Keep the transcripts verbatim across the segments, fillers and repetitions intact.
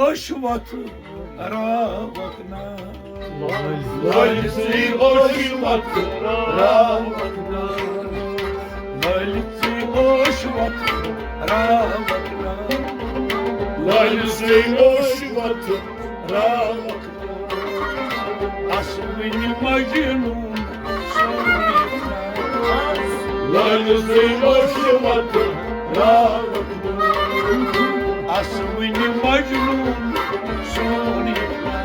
اوش وت راوکھ نا۔ لٲلۍ ژٕے اوش وت راوکھ نا۔ لٲلۍ ژٕے اوش وت راوکھ نا۔ لٲلۍ ژٕے اوش وت راوکھ نا۔ اسوٕنہِ مجنون سوٗنٛچ نا۔ لٲلۍ ژٕے اوش وت راوکھ نا۔ اسوٕنہِ مجنون سوٗنٛچ نا۔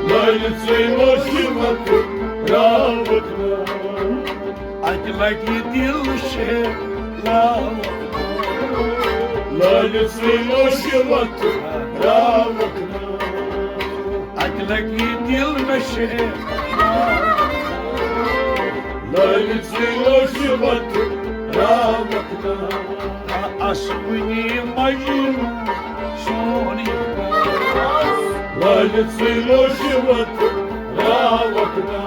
لٲلۍ ژٕے اوش وت راوکھ نا۔ اتہِ لگہِ دل شیخ راوکھ نا۔ لٲلۍ ژٕے اوش وت راوکھ نا۔ اتہِ لگہِ دل مےٚ شیخ۔ لٲلۍ ژٕے اوش وت راوکھ نا۔ اسوٕنہِ مجنون سوٗنٛچ نا۔ لٲلۍ ژٕے اوش وت راوکھ نا۔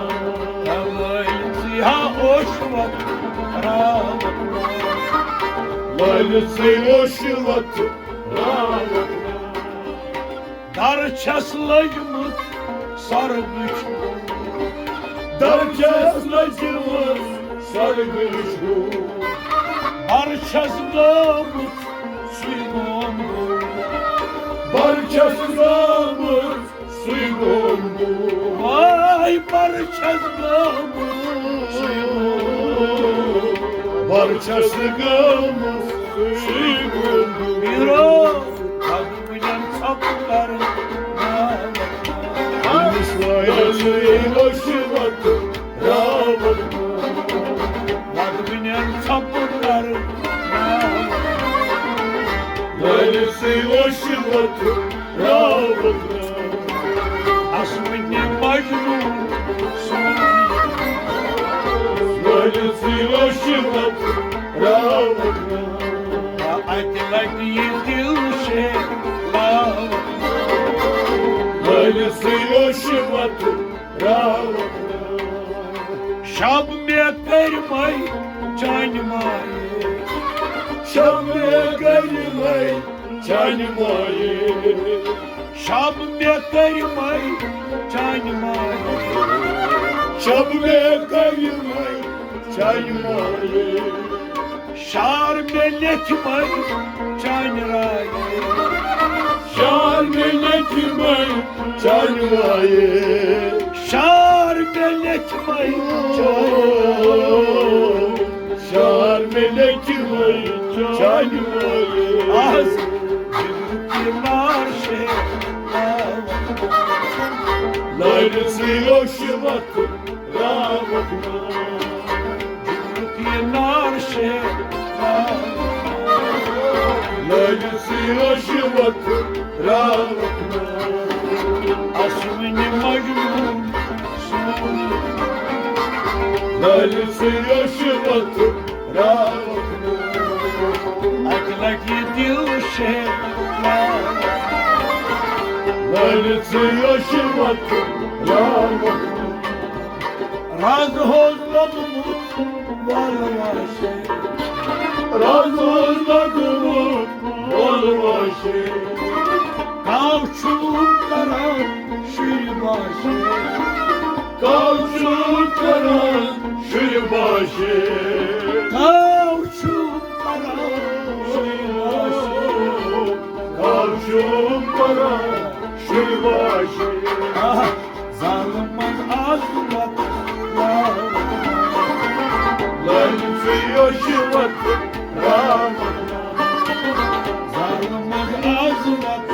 لٲلۍ ژٕے ہا اوش وت راوکھ نا۔ لٲلۍ ژٕے اوش وت راوکھ نا۔ در چھس لٔجمٕژ سۄرگٕچ۔ در چھس لٔجمٕژ سۄرگٕچ۔ بر چھس گٲمٕژ سُے گوم گوم۔ بر چھس گٲمٕژ سُے گوم گوم۔ واے بر چھس گٲمٕژ سُے گوم گوم۔ بر چھس گٲمٕژ سُے گوم گوم۔ میٖرو، پتہٕ وٕنٮ۪ن ژھۄپہٕ کرٕ۔ أمِس لٲلۍ ژٕے اوش وت راوکھ نا۔ پتہٕ وٕنٮ۪ن ژھۄپہٕ کرٕ۔ لٲلۍ ژٕے اوش وت راوکھ نا۔ اسوٕنہِ مجنون سوٗنٛچ۔ لٲلۍ ژٕے اوش وت راوکھ نا۔ اتہِ لگہِ یہِ دل شیخ راوکھ نا۔ لٲلۍ ژٕے اوش وت راوکھ نا۔ شب مےٚ کٔرۍ مَے چانہِ مایہِ۔ شب مےٚ کٔرۍ مَے چانہِ مایہِ۔ شب مےٚ کٔرۍ مَے چانہِ مایہِ۔ شب مےٚ کٔرۍ مَے چانہِ مایہِ۔ شار مےٚ لیٚکھۍ مَے چانہِ رایہِ۔ شار مےٚ لیٚکھۍ مَے چانہِ رایہِ۔ شار مےٚ لیٚکھۍ مَے چانہِ رایہِ۔ شار مےٚ لیٚکھۍ مَے چانہِ رایہِ۔ آز جگرُک یہِ نار شیخ راوکھ نا۔ لٲلۍ ژٕے اوش وت راوکھ نا۔ جگرُک یہِ نار شیخ راوکھ نا۔ لٲلۍ ژٕے اوش وت راوکھ نا۔ اسوٕنہِ مجنون سوٗنٛچ نا۔ لٲلۍ ژٕے اوش وت راوکھ نا۔ اتہِ لگہِ دل شیخ راوکھ نا۔ لٲلۍ ژٕے اوش وت راوکھ نا۔ راز اوس لوٚبمُت وَل واشے۔ راز اوس لوٚبمُت وَل واشے۔ کاو چھُم کران شُرۍ باشے۔ کاو چھُم کران شُرۍ باشے۔ کاو چھُم کران شُرۍ باشے۔ کاو چھُم کران شُرۍ باشے۔ آہ۔ زالہٕ منٛز آز وت راوکھ نا۔ لٲلۍ ژٕے اوش وت راوکھ نا۔ زالہٕ منٛز آز وت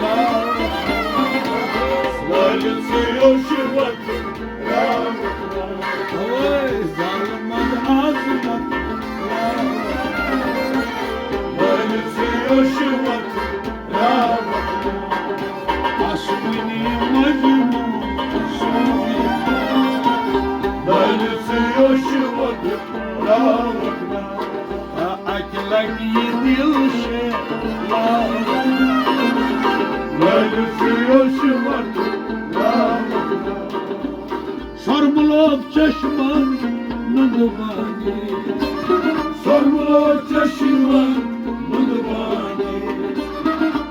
راوکھ نا۔ لٲلۍ ژٕے اوش وت راوکھ نا۔ اوے زالہٕ منٛز آز وت راوکھ نا۔ لٲلۍ ژٕے اوش وت راوکھ نا۔ اسوٕنہِ مجنون سوٗنٛچ نا۔ لٲلۍ ژٕے اوش وت راوکھ نا۔ اتہِ لگہِ یہِ دل شیخ راوکھ نا۔ لٲلۍ ژٕے اوش وت راوکھ نا۔ سۄرمہٕ لوٚب چشمن نُنٛدٕ بانی۔ سۄرمہٕ لوٚب چشمن نُنٛدٕ بانی۔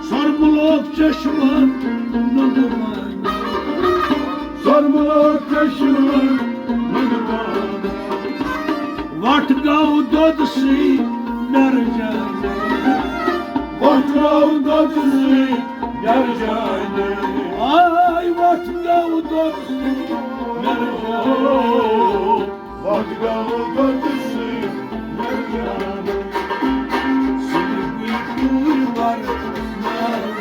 سۄرمہٕ لوٚب چشمن نُنہٕ وانہِ۔ سۄرمُلوک چشمن نُنہٕ وانہِ۔ وَٹھ گوٚو دۄدٕ سٕے مٮ۪رٕ جانہِ۔ وَٹھ گوٚو دۄدٕ سٕے مٮ۪رٕ جانہِ۔ آے وَٹھ گوٚو دۄدٕ سٕے مٮ۪رٕ جانہِ۔ وَتھ گاوٕ پَتہٕ سۭتۍ مےٚ جانٕے۔ سُلہِ گُلہِ کوٗرِ وَرٕ ناوٕ۔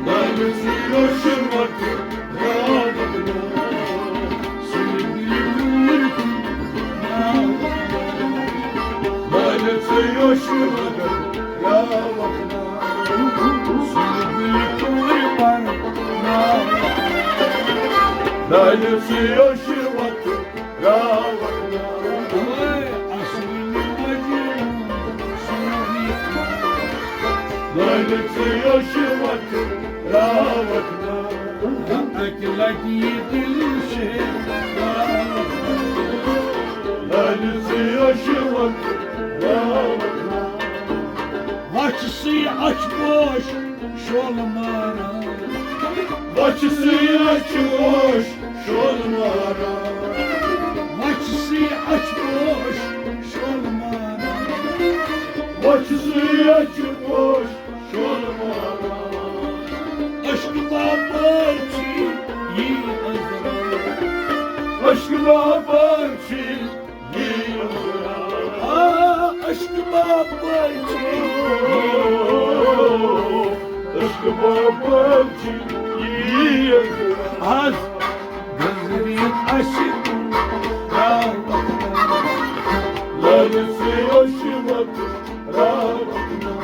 لالہِ ژٕ یوشہِ وَتہٕ راوَتھ ناو۔ سُلہِ گُلہِ کوٗرِ ناوٕ۔ لالہِ ژٕ یوشہِ وَتہٕ راوَتھ ناو۔ سُلہِ گُلہِ کوٗرِ وَرٕ ناوٕ۔ لالہِ ژٕ یوشہِ وَتہٕ راوَتھ ناو۔ اے اصلی مجنون سونی۔ لالہِ ژٕ یوشہِ وَتہٕ راوَتھ ناو۔ اَکہِ لَٹہِ یہِ دِل شیراوَتھ ناو۔ لالہِ ژٕ یوشہِ وَتہٕ راوَتھ ناو۔ وَچھِ سٕے اَچھِ پوش شولہٕ ماران۔ وَچھِ سٕے اَچھِ پوش شولہٕ ماران۔ وَچھِ سٕے اَچھِ پوش شولہٕ ماران۔ وَچھِ سٕے اَچھِ پوش شولہٕ ماران۔ عشقہٕ باپار چھی یی أنٛزرا۔ عشقہٕ باپار چھی یی أنٛزرا۔ آ، عشقہٕ باپار چھی۔ عشقہٕ باپار چھی یی أنٛزرا۔ آز گٔنٛزرِتھ اَسہِ کُن راوَتھ ناو۔ لالہِ ژٕ یوشہِ وَتہٕ راوَتھ ناو۔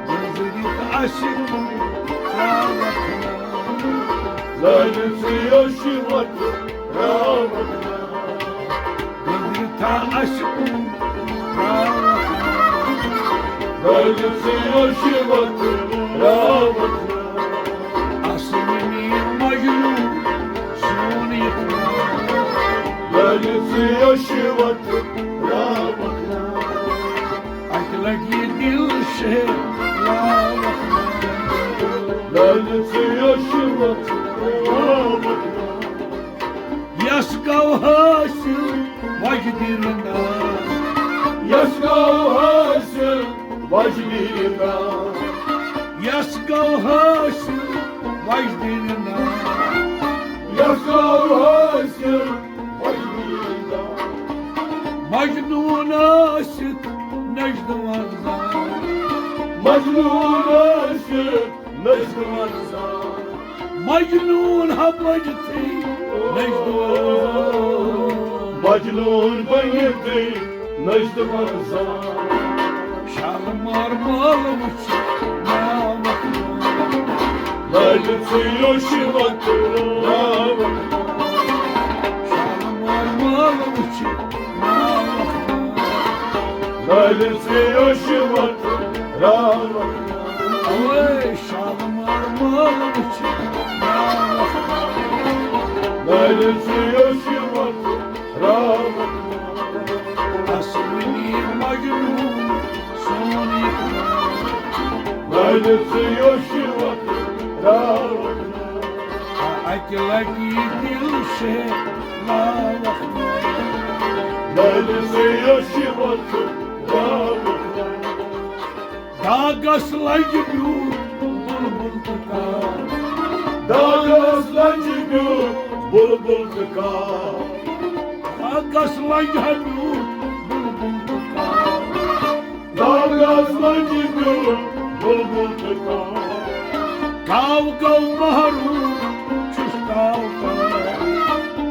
گٔنٛزرِتھ اَسہِ کُن راوَتھ ناو۔ لالہِ ژٕ یوشہِ وَتہٕ راوَتھ ناو۔ گٔنٛزرِتھ اَسہِ کُن راوَتھ ناو۔ لالہِ ژٕ یوشہِ وَتہٕ راوَتھ ناو۔ اصلی مجنون سون یہِ۔ لالہِ ژٕ یوشہِ وَتہٕ راوَتھ ناو۔ اَکہِ لَٹہِ یہِ دِل شیراوَتھ ناو۔ لالہِ ژٕ یوشہِ وَتہٕ راوَتھ ناو۔ یَس گوٚو حٲصِل وجدِ رندا۔ یَس گوٚو حٲصِل وجدِ رندا۔ یَس گوٚو حٲصِل وجدِ رندا۔ یَس گوٚو حٲصِل وجدِ رندا۔ مجنون ٲسِتھ نٔژ نہٕ وَنزان۔ مجنون ٲسِتھ نٔژ نہٕ وَنزان۔ مجنون ہا بٔنِتھٕے نٔژ نہٕ وَنزان۔ مجنون بٔنِتھٕے نٔژ نہٕ وَنزان۔ شالمار مال وٕچھِ ناوَتھ ناو۔ لالہِ ژٕ یوشہِ وَتہٕ راوَتھ ناو۔ شالمار مال وٕچھِ ناوَتھ ناو۔ لالہِ ژٕ یوشہِ وَتہٕ راوَتھ ناو۔ اوے شالمار مال وٕچھِ ناوَتھ ناو۔ لالہِ ژٕ یوشہِ وَتہٕ راوَتھ ناو۔ اصلی مجنون سون یہِ۔ لالہِ ژٕ یوشہِ وَتہٕ راوَتھ ناو۔ اَکہِ لَٹہِ یہِ دِل شیراوَتھ ناو۔ لالہِ ژٕ یوشہِ وَتہٕ راوَتھ ناو۔ داغس لنجہِ بیوٗٹھ بُلبُل تہٕ کاو۔ داغس لنجہِ بیوٗٹھ بُلبُل تہٕ کاو۔ داغس لنجہِ ہا بیوٗٹھ بُلبُل تہٕ کاو۔ داغس لنجہِ بیوٗٹھ بُلبُل تہٕ کاو۔ کاو گوٚو محروم چھُس تاو تاو۔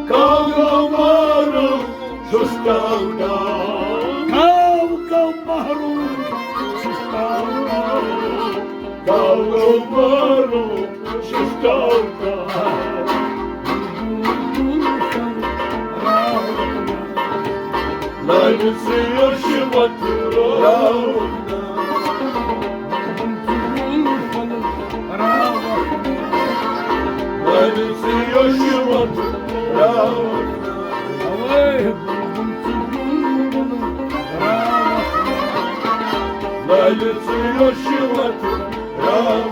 کاو گوٚو محروم چھُس تاو تاو۔ کاو گوٚو محروم چھُس تاو تاو۔ کاو گوٚو محروم چھُس تاو تاو۔ لالہِ ژٕ یوشہِ وَتہٕ راوَتھ ناو۔ لالہِ ژٕ یوشہِ وَتہٕ راوَتھ ناو۔ اوے بُلبُل ژٕ بُلبُل راوَتھ ناو۔ لالہِ ژٕ یوشہِ وَتہٕ راوَتھ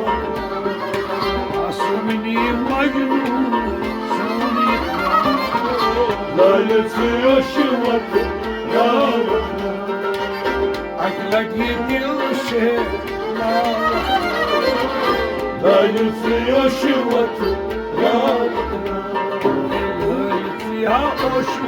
لٲلِتھ ژٕ اوس وَتھ راوَتھ۔ اَکہِ لَٹہِ یہِ دِل شے راوَتھ۔ لٲلِتھ ژٕ اوس وَتھ راوَتھ۔ لٲلِتھ ژٕ ہا اوس